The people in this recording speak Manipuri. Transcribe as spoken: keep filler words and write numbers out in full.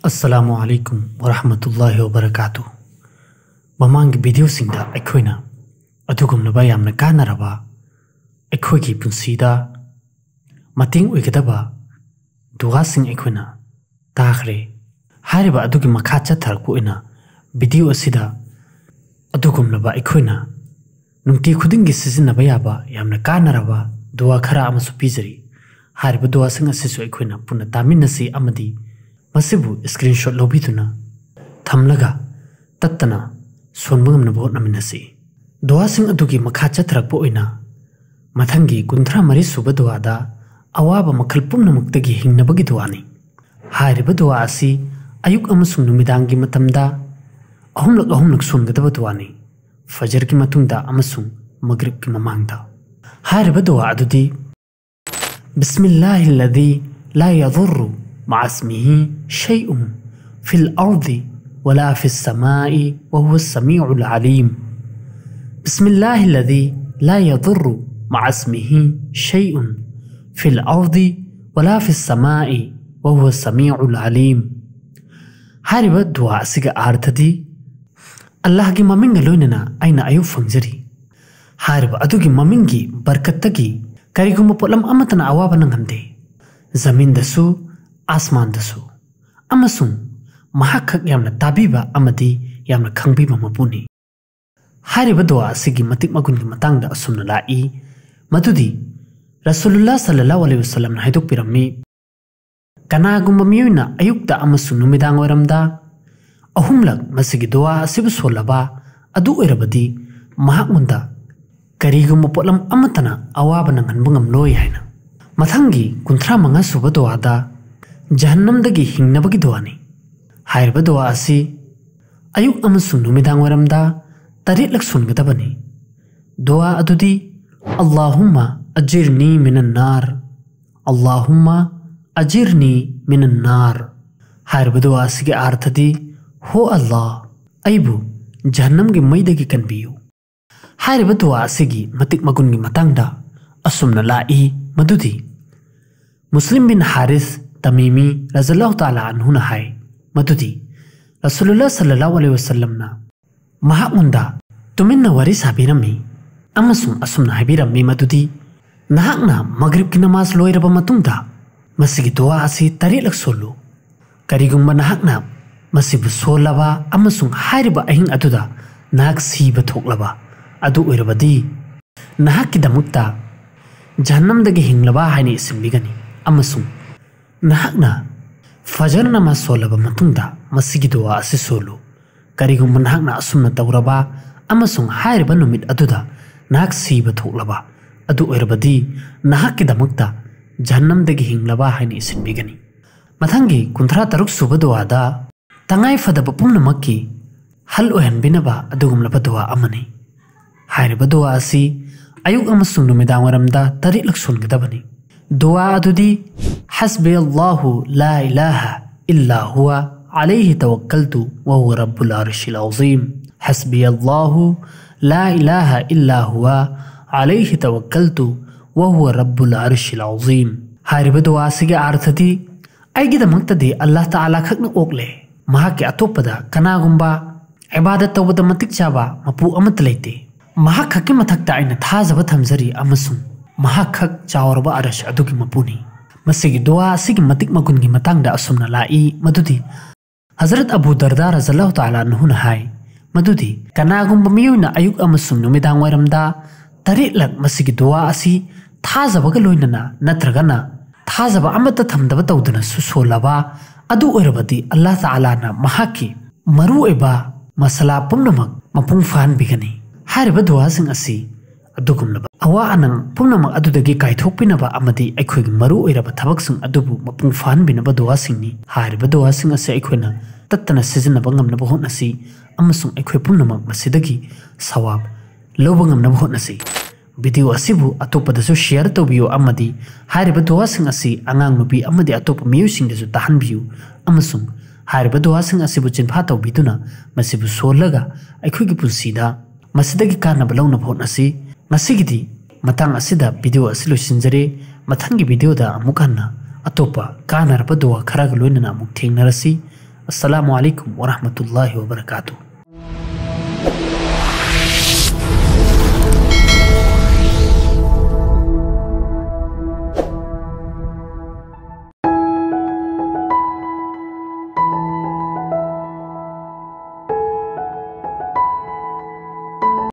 ꯑꯁꯂꯥꯃꯨ ꯑꯂꯥꯏꯀꯨꯝ ꯋꯔꯍꯃꯇꯨꯜꯂꯥꯍꯤ ꯋꯕꯔꯀꯥꯇꯨ꯫ ꯃꯃꯥꯡꯒꯤ ꯚꯤꯗꯤꯑꯣꯁꯤꯡꯗ ꯑꯩꯈꯣꯏꯅ ꯑꯗꯨꯒꯨꯝꯂꯕ ꯌꯥꯝꯅ ꯀꯥꯟꯅꯔꯕ, ꯑꯩꯈꯣꯏꯒꯤ ꯄꯨꯟꯁꯤꯗ ꯃꯇꯦꯡ ꯑꯣꯏꯒꯗꯕ ꯗꯨꯋꯥꯁꯤꯡ ꯑꯩꯈꯣꯏꯅ ꯇꯥꯈ꯭ꯔꯦ꯫ ꯍꯥꯏꯔꯤꯕ ꯑꯗꯨꯒꯤ ꯃꯈꯥ ꯆꯠꯊꯔꯛꯄ ꯑꯣꯏꯅ ꯚꯤꯗꯤꯑꯣ ꯑꯁꯤꯗ ꯑꯗꯨꯒꯨꯝꯂꯕ ꯑꯩꯈꯣꯏꯅ ꯅꯨꯡꯇꯤ ꯈꯨꯗꯤꯡꯒꯤ ꯁꯤꯖꯤꯟꯅꯕ ꯌꯥꯕ ꯌꯥꯝꯅ ꯀꯥꯟꯅꯔꯕ ꯗꯨꯋꯥ ꯈꯔ ꯑꯃꯁꯨ ꯄꯤꯖꯔꯤ꯫ ꯍꯥꯏꯔꯤꯕ ꯗꯨꯋꯥꯁꯤꯡ ꯑꯁꯤꯁꯨ ꯑꯩꯈꯣꯏꯅ ꯄꯨꯟꯅ ꯇꯥꯃꯤꯟꯅꯁꯤ ꯑꯃꯗꯤ ꯃꯁꯤꯕꯨ ꯁ꯭ꯀ꯭ꯔꯤꯟꯁꯣꯠ ꯂꯧꯕꯤꯗꯨꯅ ꯊꯝꯂꯒ ꯇꯠꯇꯅ ꯁꯣꯟꯕ ꯉꯝꯅꯕ ꯍꯣꯠꯅꯃꯤꯟꯅꯁꯤ꯫ ꯗꯨꯋꯥꯁꯤꯡ ꯑꯗꯨꯒꯤ ꯃꯈꯥ ꯆꯠꯊꯔꯛꯄ ꯑꯣꯏꯅ ꯃꯊꯪꯒꯤ ꯀꯨꯟꯊ꯭ꯔꯥ ꯃꯔꯤ ꯁꯨꯕ ꯗꯨꯋꯥꯗ ꯑꯋꯥꯕ ꯃꯈꯜ ꯄꯨꯝꯅꯃꯛꯇꯒꯤ ꯍꯤꯡꯅꯕꯒꯤ ꯗꯨꯋꯥꯅꯤ꯫ ꯍꯥꯏꯔꯤꯕ ꯗꯨꯋꯥ ꯑꯁꯤ ꯑꯌꯨꯛ ꯑꯃꯁꯨꯡ ꯅꯨꯃꯤꯗꯥꯡꯒꯤ ꯃꯇꯝꯗ ꯑꯍꯨꯝꯂꯛ ꯑꯍꯨꯝꯂꯛ ꯁꯣꯟꯒꯗꯕ ꯗꯨꯋꯥꯅꯤ꯫ ꯐꯖꯔꯒꯤ ꯃꯇꯨꯡꯗ ꯑꯃꯁꯨꯡ ꯃꯒ꯭ꯔꯤꯕꯀꯤ ꯃꯃꯥꯡꯗ꯫ ꯍꯥꯏꯔꯤꯕ ꯗꯨꯋꯥ ꯑꯗꯨꯗꯤ: بسم الله الذي لا يضر مع اسمه شيء في الأرض ولا في السماء وهو السميع العليم. بسم الله الذي لا يضر مع اسمه شيء في الأرض ولا في السماء وهو السميع العليم. ꯍꯥꯏꯔꯤꯕ ꯗꯨꯋꯥ ꯑꯁꯤꯒꯤ ꯑꯥꯔꯊꯗꯤ: ꯑꯜꯂꯥꯍꯒꯤ ꯃꯃꯤꯡꯒ ꯂꯣꯏꯅꯅ ꯑꯩꯅ ꯑꯌꯨꯛ ꯐꯪꯖꯔꯤ꯫ ꯍꯥꯏꯔꯤꯕ ꯑꯗꯨꯒꯤ ꯃꯃꯤꯡꯒꯤ ꯕꯔꯀꯠꯇꯒꯤ ꯀꯔꯤꯒꯨꯝꯕ ꯄꯣꯠꯂꯝ ꯑꯃꯠꯇꯅ ꯑꯋꯥꯕ ꯅꯪꯍꯟꯗꯦ, ꯖꯃꯤꯟꯗꯁꯨ, ꯑꯥꯁꯃꯥꯟꯗꯁꯨ, ꯑꯃꯁꯨꯡ ꯃꯍꯥꯛꯈꯛ ꯌꯥꯝꯅ ꯇꯥꯕꯤꯕ ꯑꯃꯗꯤ ꯌꯥꯝꯅ ꯈꯪꯕꯤꯕ ꯃꯄꯨꯅꯤ꯫ ꯍꯥꯏꯔꯤꯕ ꯗꯨꯋꯥ ꯑꯁꯤꯒꯤ ꯃꯇꯤꯛ ꯃꯒꯨꯟꯒꯤ ꯃꯇꯥꯡꯗ ꯑꯁꯨꯝꯅ ꯂꯥꯛꯏ, ꯃꯗꯨꯗꯤ ꯔꯁꯨꯂꯨꯜꯂꯥ ꯁꯜꯂꯜꯂꯥꯍꯨ ꯑꯂꯩꯍꯤ ꯋꯁꯜꯂꯝꯅ ꯍꯥꯏꯗꯣꯛꯄꯤꯔꯝꯃꯤ, ꯀꯅꯥꯒꯨꯝꯕ ꯃꯤꯑꯣꯏꯅ ꯑꯌꯨꯛꯇ ꯑꯃꯁꯨꯡ ꯅꯨꯃꯤꯗꯥꯡ ꯋꯥꯏꯔꯝꯗ ꯑꯍꯨꯝꯂꯛ ꯃꯁꯤꯒꯤ ꯗꯨꯋꯥ ꯑꯁꯤꯕꯨ ꯁꯣꯜꯂꯕ ꯑꯗꯨ ꯑꯣꯏꯔꯕꯗꯤ ꯃꯍꯥꯛꯉꯣꯟꯗ ꯀꯔꯤꯒꯨꯝꯕ ꯄꯣꯠꯂꯝ ꯑꯃꯠꯇꯅ ꯑꯋꯥꯕ ꯅꯪꯍꯟꯕ ꯉꯝꯂꯣꯏ ꯍꯥꯏꯅ꯫ ꯃꯊꯪꯒꯤ ꯀꯨꯟꯊ꯭ꯔꯥ ꯃꯉꯥ ꯁꯨꯕ ꯗꯨꯋꯥꯗ ꯖꯍꯟꯅꯝꯗꯒꯤ ꯍꯤꯡꯅꯕꯒꯤ ꯗꯨꯋꯥꯅꯤ꯫ ꯍꯥꯏꯔꯤꯕ ꯗꯨꯋꯥ ꯑꯁꯤ ꯑꯌꯨꯛ ꯑꯃꯁꯨꯡ ꯅꯨꯃꯤꯗꯥꯡ ꯋꯥꯏꯔꯝꯗ ꯇꯔꯦꯠꯂꯛ ꯁꯣꯟꯒꯗꯕꯅꯤ꯫ ꯗꯨꯋꯥ ꯑꯗꯨꯗꯤ: اللهم أجرني من النار، اللهم أجرني من النار꯫ ꯍꯥꯏꯔꯤꯕ ꯗꯨꯋꯥ ꯑꯁꯤꯒꯤ ꯑꯥꯔꯊꯗꯤ: ꯍꯣ ꯑꯜꯂꯥꯍ, ꯑꯩꯕꯨ ꯖꯍꯟꯅꯝꯒꯤ ꯃꯩꯗꯒꯤ ꯀꯟꯕꯤꯌꯨ꯫ ꯍꯥꯏꯔꯤꯕ ꯗꯨꯋꯥ ꯑꯁꯤꯒꯤ ꯃꯇꯤꯛ ꯃꯒꯨꯟꯒꯤ ꯃꯇꯥꯡꯗ ꯑꯁꯨꯝꯅ ꯂꯥꯛꯏ, ꯃꯗꯨꯗꯤ ꯃꯨꯁꯂꯤꯝ ꯕꯤꯟ ꯍꯥꯔꯤꯁ ꯇꯃꯤꯃꯤ ꯔꯖꯜꯂꯥꯍꯨ ꯇꯥꯂꯥ ꯑꯟꯍꯨꯅ ꯍꯥꯏ, ꯃꯗꯨꯗꯤ ꯔꯁꯨꯂꯨꯜꯂꯥ ꯁꯜꯂꯜꯂꯥꯍꯨ ꯑꯂꯩꯍꯤ ꯋꯥꯁꯜꯂꯝꯅ ꯃꯍꯥꯛꯉꯣꯟꯗ ꯇꯨꯃꯤꯟꯅ ꯋꯥꯔꯤ ꯁꯥꯕꯤꯔꯝꯃꯤ ꯑꯃꯁꯨꯡ ꯑꯁꯨꯝꯅ ꯍꯥꯏꯕꯤꯔꯝꯃꯤ ꯃꯗꯨꯗꯤ, "ꯅꯍꯥꯛꯅ ꯃꯒ꯭ꯔꯤꯕꯀꯤ ꯅꯃꯥꯖ ꯂꯣꯏꯔꯕ ꯃꯇꯨꯡꯗ ꯃꯁꯤꯒꯤ ꯗꯨꯋꯥ ꯑꯁꯤ ꯇꯔꯦꯠꯂꯛ ꯁꯣꯜꯂꯨ꯫ ꯀꯔꯤꯒꯨꯝꯕ ꯅꯍꯥꯛꯅ ꯃꯁꯤꯕꯨ ꯁꯣꯜꯂꯕ ꯑꯃꯁꯨꯡ ꯍꯥꯏꯔꯤꯕ ꯑꯍꯤꯡ ꯑꯗꯨꯗ ꯅꯍꯥꯛ ꯁꯤꯕ ꯊꯣꯛꯂꯕ ꯑꯗꯨ ꯑꯣꯏꯔꯕꯗꯤ, ꯅꯍꯥꯛꯀꯤꯗꯃꯛꯇ ꯖꯍꯟꯅꯝꯗꯒꯤ ꯍꯤꯡꯂꯕ ꯍꯥꯏꯅ ꯏꯁꯤꯟꯕꯤꯒꯅꯤ, ꯑꯃꯁꯨꯡ ꯅꯍꯥꯛꯅ ꯐꯖꯔ ꯅꯃꯥꯖ ꯁꯣꯜꯂꯕ ꯃꯇꯨꯡꯗ ꯃꯁꯤꯒꯤ ꯗꯨꯋꯥ ꯑꯁꯤ ꯁꯣꯜꯂꯨ꯫ ꯀꯔꯤꯒꯨꯝꯕ ꯅꯍꯥꯛꯅ ꯑꯁꯨꯝꯅ ꯇꯧꯔꯕ ꯑꯃꯁꯨꯡ ꯍꯥꯏꯔꯤꯕ ꯅꯨꯃꯤꯠ ꯑꯗꯨꯗ ꯅꯍꯥꯛ ꯁꯤꯕ ꯊꯣꯛꯂꯕ ꯑꯗꯨ ꯑꯣꯏꯔꯕꯗꯤ, ꯅꯍꯥꯛꯀꯤꯗꯃꯛꯇ ꯖꯍꯟꯅꯝꯗꯒꯤ ꯍꯤꯡꯂꯕ ꯍꯥꯏꯅ ꯏꯁꯤꯟꯕꯤꯒꯅꯤ"꯫ ꯃꯊꯪꯒꯤ ꯀꯨꯟꯊ꯭ꯔꯥ ꯇꯔꯨꯛ ꯁꯨꯕ ꯗꯨꯋꯥꯗ ꯇꯉꯥꯏ ꯐꯗꯕ ꯄꯨꯝꯅꯃꯛꯀꯤ ꯍꯜ ꯑꯣꯏꯍꯟꯕꯤꯅꯕ ꯑꯗꯨꯒꯨꯝꯂꯕ ꯗꯨꯋꯥ ꯑꯃꯅꯤ꯫ ꯍꯥꯏꯔꯤꯕ ꯗꯨꯋꯥ ꯑꯁꯤ ꯑꯌꯨꯛ ꯑꯃꯁꯨꯡ ꯅꯨꯃꯤꯗꯥꯡ ꯋꯥꯏꯔꯝꯗ ꯇꯔꯦꯠꯂꯛ ꯁꯣꯟꯒꯗꯕꯅꯤ꯫ ꯗꯨꯋꯥ ꯑꯗꯨꯗꯤ, "حسبي الله لا إله إلا هو عليه توكلت وهو رب العرش العظيم. حسبي الله لا إله إلا هو عليه توكلت وهو رب العرش العظيم"꯫ ꯍꯥꯏꯔꯤꯕ ꯗꯨꯋꯥ ꯑꯁꯤꯒꯤ ꯑꯥꯔꯊꯗꯤ, "ꯑꯩꯒꯤꯗꯃꯛꯇꯗꯤ ꯑꯜꯂꯥꯍ ꯇꯥꯂꯥ ꯈꯛꯅ ꯑꯣꯛꯂꯦ꯫ ꯃꯍꯥꯛꯀꯤ ꯑꯇꯣꯞꯄꯗ ꯀꯅꯥꯒꯨꯝꯕ ꯏꯕꯥꯗꯠ ꯇꯧꯕꯗ ꯃꯇꯤꯛ ꯆꯥꯕ ꯃꯄꯨ ꯑꯃꯠꯇ ꯂꯩꯇꯦ꯫ ꯃꯍꯥꯛ ꯈꯛꯀꯤ ꯃꯊꯛꯇ ꯑꯩꯅ ꯊꯥꯖꯕ ꯊꯝꯖꯔꯤ ꯑꯃꯁꯨꯡ ꯃꯍꯥꯛ ꯈꯛ ꯆꯥꯎꯔꯕ ꯑꯔꯁ ꯑꯗꯨꯒꯤ ꯃꯄꯨꯅꯤ"꯫ ꯃꯁꯤꯒꯤ ꯗꯨꯋꯥ ꯑꯁꯤꯒꯤ ꯃꯇꯤꯛ ꯃꯒꯨꯟꯒꯤ ꯃꯇꯥꯡꯗ ꯑꯁꯨꯝꯅ ꯂꯥꯛꯏ ꯃꯗꯨꯗꯤ, ꯍꯖꯔꯠ ꯑꯕꯨ ꯗꯔꯗꯥ ꯔꯖꯜꯂꯥꯍꯨ ꯇꯥꯂꯥ ꯑꯟꯍꯨꯅ ꯍꯥꯏ ꯃꯗꯨꯗꯤ, ꯀꯅꯥꯒꯨꯝꯕ ꯃꯤꯑꯣꯏꯅ ꯑꯌꯨꯛ ꯑꯃꯁꯨꯡ ꯅꯨꯃꯤꯗꯥꯡ ꯋꯥꯏꯔꯝꯗ ꯇꯔꯦꯠꯂꯛ ꯃꯁꯤꯒꯤ ꯗꯨꯋꯥ ꯑꯁꯤ ꯊꯥꯖꯕꯒ ꯂꯣꯏꯅꯅ ꯅꯠꯇ꯭ꯔꯒꯅ ꯊꯥꯖꯕ ꯑꯃꯠꯇ ꯊꯝꯗꯕ ꯇꯧꯗꯨꯅꯁꯨ ꯁꯣꯜꯂꯕ ꯑꯗꯨ ꯑꯣꯏꯔꯕꯗꯤ, ꯑꯜꯂꯥꯍ ꯇꯥꯂꯥꯅ ꯃꯍꯥꯛꯀꯤ ꯃꯔꯨꯑꯣꯏꯕ ꯃꯁꯂꯥ ꯄꯨꯝꯅꯃꯛ ꯃꯄꯨꯡ ꯐꯥꯍꯟꯕꯤꯒꯅꯤ꯫ ꯍꯥꯏꯔꯤꯕ ꯗꯨꯋꯥꯁꯤꯡ ꯑꯁꯤ ꯑꯗꯨꯒꯨꯝꯂꯕ ꯑꯋꯥ ꯑꯅꯪ ꯄꯨꯝꯅꯃꯛ ꯑꯗꯨꯗꯒꯤ ꯀꯥꯏꯊꯣꯛꯄꯤꯅꯕ ꯑꯃꯗꯤ ꯑꯩꯈꯣꯏꯒꯤ ꯃꯔꯨꯑꯣꯏꯔꯕ ꯊꯕꯛꯁꯤꯡ ꯑꯗꯨꯕꯨ ꯃꯄꯨꯡ ꯐꯥꯍꯟꯕꯤꯅꯕ ꯗꯨꯋꯥꯁꯤꯡꯅꯤ꯫ ꯍꯥꯏꯔꯤꯕ ꯗꯨꯋꯥꯁꯤꯡ ꯑꯁꯤ ꯑꯩꯈꯣꯏꯅ ꯇꯠꯇꯅ ꯁꯤꯖꯤꯟꯅꯕ ꯉꯝꯅꯕ ꯍꯣꯠꯅꯁꯤ ꯑꯃꯁꯨꯡ ꯑꯩꯈꯣꯏ ꯄꯨꯝꯅꯃꯛ ꯃꯁꯤꯗꯒꯤ ꯁꯋꯥꯕ ꯂꯧꯕ ꯉꯝꯅꯕ ꯍꯣꯠꯅꯁꯤ꯫ ꯚꯤꯗꯤꯑꯣ ꯑꯁꯤꯕꯨ ꯑꯇꯣꯞꯄꯗꯁꯨ ꯁꯤꯌꯔ ꯇꯧꯕꯤꯌꯨ ꯑꯃꯗꯤ ꯍꯥꯏꯔꯤꯕ ꯗꯨꯋꯥꯁꯤꯡ ꯑꯁꯤ ꯑꯉꯥꯡ ꯅꯨꯄꯤ ꯑꯃꯗꯤ ꯑꯇꯣꯞꯄ ꯃꯤꯑꯣꯏꯁꯤꯡꯗꯁꯨ ꯇꯥꯍꯟꯕꯤꯌꯨ, ꯑꯃꯁꯨꯡ ꯍꯥꯏꯔꯤꯕ ꯗꯨꯋꯥꯁꯤꯡ ꯑꯁꯤꯕꯨ ꯆꯤꯟꯐꯥ ꯇꯧꯕꯤꯗꯨꯅ ꯃꯁꯤꯕꯨ ꯁꯣꯜꯂꯒ ꯑꯩꯈꯣꯏꯒꯤ ꯄꯨꯟꯁꯤꯗ ꯃꯁꯤꯗꯒꯤ ꯀꯥꯟꯅꯕ ꯂꯧꯅꯕ ꯍꯣꯠꯅꯁꯤ꯫ ꯉꯁꯤꯒꯤꯗꯤ ꯃꯇꯥꯡ ꯑꯁꯤꯗ ꯚꯤꯗꯤꯑꯣ ꯑꯁꯤ ꯂꯣꯏꯁꯤꯟꯖꯔꯦ꯫ ꯃꯊꯪꯒꯤ ꯚꯤꯗꯤꯑꯣꯗ ꯑꯃꯨꯛ ꯍꯟꯅ ꯑꯇꯣꯞꯄ ꯀꯥꯟꯅꯔꯕ ꯗꯨꯋꯥ ꯈꯔꯒ ꯂꯣꯏꯅꯅ ꯑꯃꯨꯛ ꯊꯦꯡꯅꯔꯁꯤ꯫ Assalamu alaikum wa rahmatullahi wa barakatuh.